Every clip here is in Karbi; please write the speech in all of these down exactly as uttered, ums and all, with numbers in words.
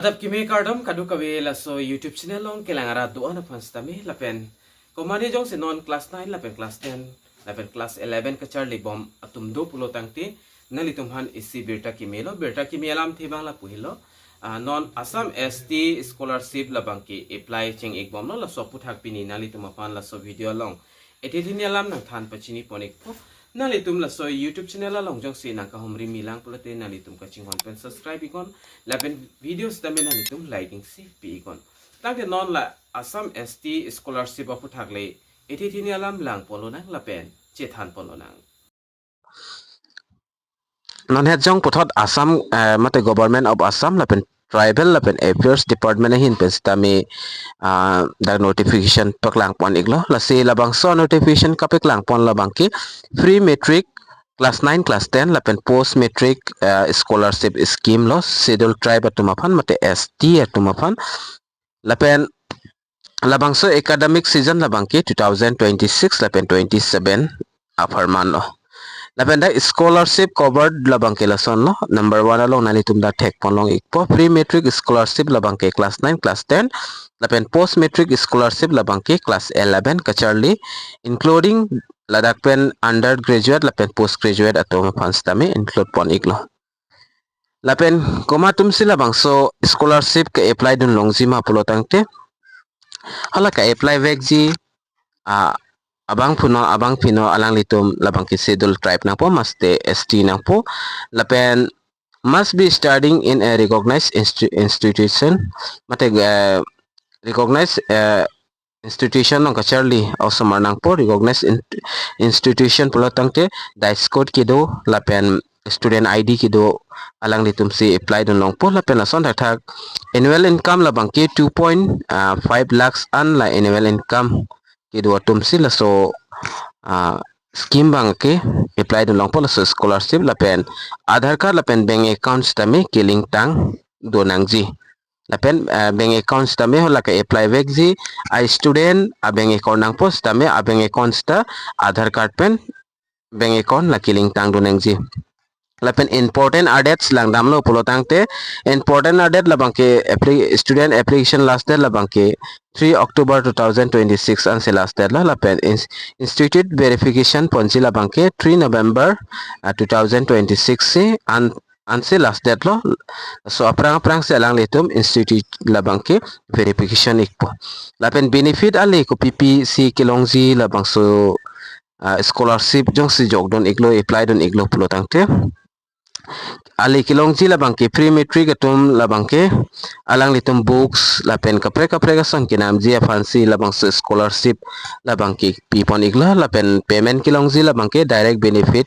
Adap kimi kardom kadokave laso YouTube channel along kelang arat do-an aphan sitame lapen komatne jongsi non class nine lapen class ten lapen class eleven kacharli bom atum do pulo tangte nanglitum aphan isi birta kimi lo, birta kimi alamthe abang lapu helo. Ah, non Assam S T scholarship labang ke apply cheng-ik bomlo, laso aphuthak pini nanglitum aphan laso video along ethe hini alam nangthan pachini pon-ikpo. Nanglitum laso YouTube channel along jongsi nangkahumri milang pulote nanglitum kachinghon pen subscribe iknon lapen video sitame nanglitum like isi pi iknon. Tangte non la Assam S T scholarship aphuthak le ethe hini alam lang pon lonang lapen chethan pon lonang. Non het jong puthot Assam, eh, mate Government of Assam lapen Tribal lapen Affairs Department ahin pen sitame, ah, dak notification paklang pon-iklo. Lasi labangso notification kapaklang pon labang ke pre matric, class nine, class ten lapen post matric, eh, scholarship scheme lo Scheduled Tribe atum aphan mate S T atum aphan. Lapen labangso academic season labang ke two thousand twenty-six lapen twenty-seven apharman lo. Lapen dak scholarship covered labang ke lason lo. Number one along nanglitum dak thek pon long-ikpo, pre matric scholarship labang ke class nine, class ten lapen post matric scholarship labang ke class eleven kacharli, including ladak pen undergraduate lapen postgraduate atum aphan sitame include pon-iklo. Lapen komat atumsi labangso scholarship ke-apply dun longji ma pulo tangte, hala ke-apply vekji, ah, abangphuno abangphino alanglitum labang ke Scheduled Tribe nangpo mate S T nangpo. Lapen must be studying in a recognized insti- institution, mate, eh, recognized, eh, institution along kacharli osomar nangpo. Recognized in- institution pulo tangte dice code kedo lapen student I D kedo alanglitumsi apply dun longpo. Lapen lason thakthak annual income labang ke two point five lakhs an la annual income kedo atumsi laso, ah, scheme abang ke apply dun longpo, laso scholarship. Lapen Aadhaar card lapen bank account sitame kelink tang do nangji. Lapen, eh, bank account sitame hala ke-apply vekji a-student a-bank account nangpo sitame a-bank account sita Aadhaar card pen bank account la kelink tang do nangji. Lapen important a-dates langdamlo pulo tangte, important a-date labang ke appli- student application last date labang ke three October two thousand twenty-six ansi last date lo. Lapen ins- institute verification ponji labang ke three November, ah, two thousand twenty-six si an ansi last date lo. So aphrang aphrangsi alanglitum institute labang ke verification ikpo. Lapen benefit ale kopipi si kelongji labangso, ah, scholarship jongsi jok dun-iklo, apply dun-iklo pulo tangte, ale kelongji labang ke pre matric atum labang ke alanglitum books lapen kaprek kaprek ason kenamji aphansi labangso scholarship labang ke pi pon-iklo. Lapen payment kelongji labang ke direct benefit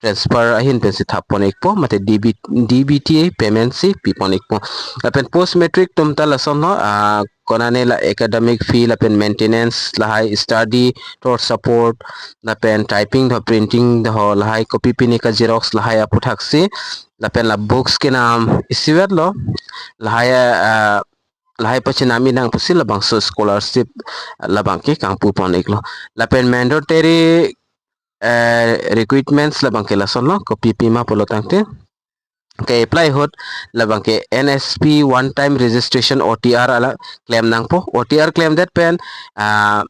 transfer ahin pensi thap pon-ikpo, mate D B, D B T payment si pi pon-ikpo. Lapen post matric atum ta lason lo, ah, konane la academic fee lapen maintenance, lahai study tour support, lapen typing do, printing do, lahai kopipi ne ka-xerox lahai aphuthaksi, lapen la books kenam isivet lo, lahai, ah, lahai pachinam inang pusi labangso scholarship labang ke kangpu pon-iklo. Lapen mandatory, eh, requirements labang ke lason lo, kopipi ma pulo tangte, ke-apply ahut labang ke N S P one time registration, O T R ala klem nangpo. O T R klemdet pen, ah,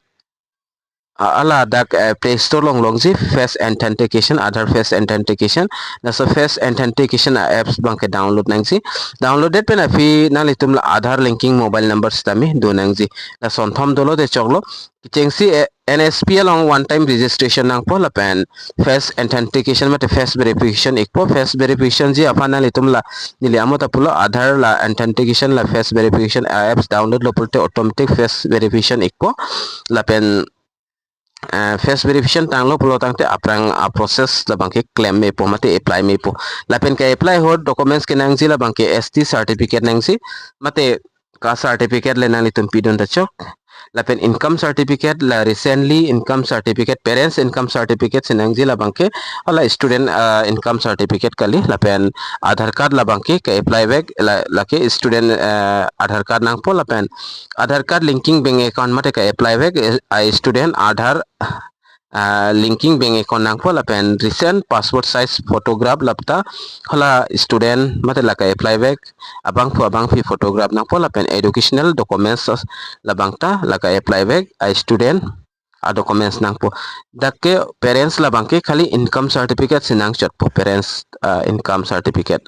a- ala dak, eh, Play Store along longji face authentication, Aadhaar face authentication. Laso face authentication a-apps abang ke download nangji. Download det pen aphi nanglitum la Aadhaar linking mobile number sitame do nangji. Lason thom dolo de choklo. Kechengsi, eh, N S P along one time registration nangpo lapen face authentication mate face verification ikpo. Face verification ji aphan nanglitum la neli amo ta pulo Aadhaar la authentication la face verification a-apps download lo pulote automatic face verification ikpo. Lapen, eh, face verification tanglo pulo tangte aphrang a-process labang ke klem mepo mate apply mepo. Lapen ke-apply ahut documents kenangji labang ke S T certificate nangji mate caste certificate le nanglitum pidun ta chok. Lapen income certificate la recently income certificate, parents income certificate si nangji labang ke, hala student, ah, income certificate kali. Lapen Aadhaar card labang ke ke-apply vek la, lake student, eh, Aadhaar card nangpo. Lapen Aadhaar card linking bank account mate ke-apply vek, eh, a-student Aadhaar ah, linking bank account nangpo lapen recent passport size photograph lapta hala student mate la ka-apply vek abangphu abangphi photograph nangpo lapen educational documents labangta la ka-apply vek a-student a-documents nangpo. Dak ke parents labang ke khali income certificate si nangchotpo, parents, ah, income certificate.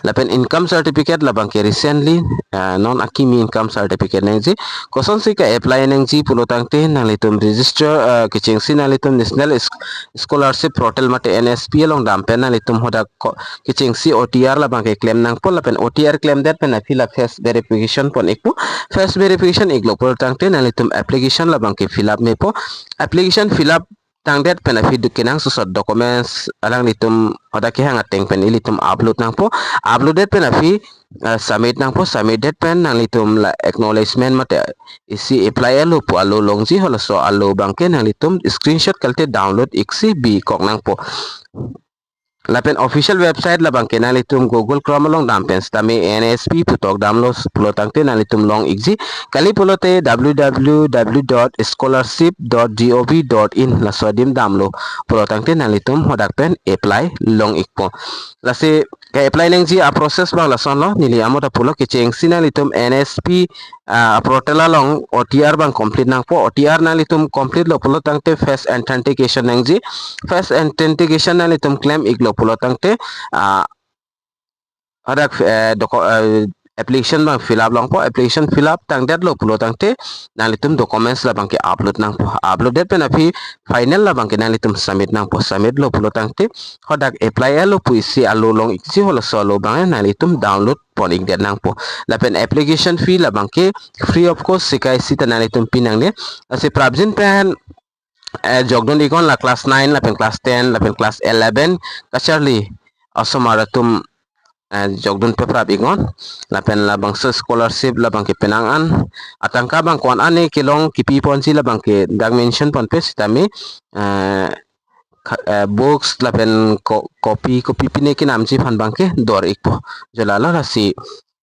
Lapen income certificate labang ke recently, ah, non akimi income certificate nangji. Kosonsi ka-apply nangji pulo tangte nanglitum register, ah, kechengsi nanglitum National Sch-, Scholarship Portal mate N S P along dam pen nanglitum hadak ko-, kechengsi O T R labang ke klem nangpo lapen O T R klemdet pen aphi la face verification pon ikpo. Face verification iklo pulo tangte nanglitum application labang ke fill up mepo. Application fill up tangdet pen aphi du-, kenangsot documents alanglitum hadak kehang ateng pen ilitum upload nangpo. Uploadet pen aphi, eh, submit nangpo. Submitdet pen nanglitum la acknowledgement mate isi apply alo pu alo longji halaso alo abang ke nanglitum screenshot kalite download iksi bikok nangpo. Lapen official website labang ke nanglitum Google Chrome along dam pen sitame N S P putok damlo pulo tangte nanglitum long ikji. Kali pulote W W W dot scholarship dot G O V dot in laso adim damlo pulo tangte nanglitum hadak pen apply long ikpo. Lasi ka-apply nangji a-process abang lasonlo, neli amo ta pulo, kechengsi nanglitum N S P, ah, portal along O T R abang complete nangpo. O T R nanglitum complete lo pulo tangte face authentication nangji. Face authentication nanglitum klem iklo pulo tangte, ah, hadak, eh, doco-, eh, application abang fill up longpo. Application fill up tangdetlo pulo tangte nanglitum documents labang ke upload nangpo. Uploaddet pen aphi final labang ke nanglitum submit nangpo. Submitlo pulo tangte hadak apply alo pu isi alo long ikji halaso alo abang nanglitum download pon ikdet nangpo. Lapen application fee labang ke free of cost sika isi ta nanglitum pi nangne. Lasi prapjin pen, eh, jokdun iknon la class nine lapen class ten lapen class eleven kacharli asomar atum, eh, jokdun peprap iknon. Lapen labangso scholarship labang ke penang an atangka abang ko-an ane kelong kipi ponji labang ke dak mention ponpe sitame, eh, kha-, eh, books lapen ko-, copy, copy pine kenamji aphan abang ke dor ikpo. Jolalo lasi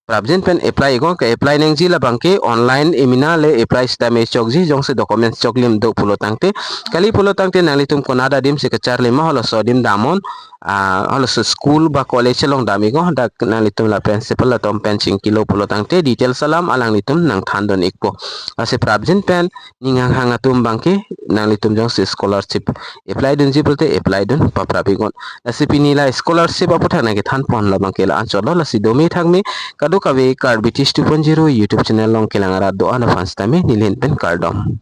prapjin pen apply iknon. Ka-apply nangji labang ke online emina le apply sitame chokji, jongsi documents choklim do pulo tangte. Kali pulo tangte nanglitum konat adim si kacharli ma halaso adim damnon, ah, halaso school ba college along dam iknon, dak nanglitum la principal atum pen chingkilo pulo tangte details alam alanglitum nangthandun ikpo. Lasi prapjin pen ning hanghang atum abang ke nanglitum jongsi scholarship apply dunji pulote apply dun paprap iknon. Lasi pini la scholarship aputhak nangkethan pon labang ke la-anchotlo. Lasi dome thakme kadokave Karbi Teach two point zero YouTube channel along kelang arat do-an aphan sitame neli ahin pen kardom.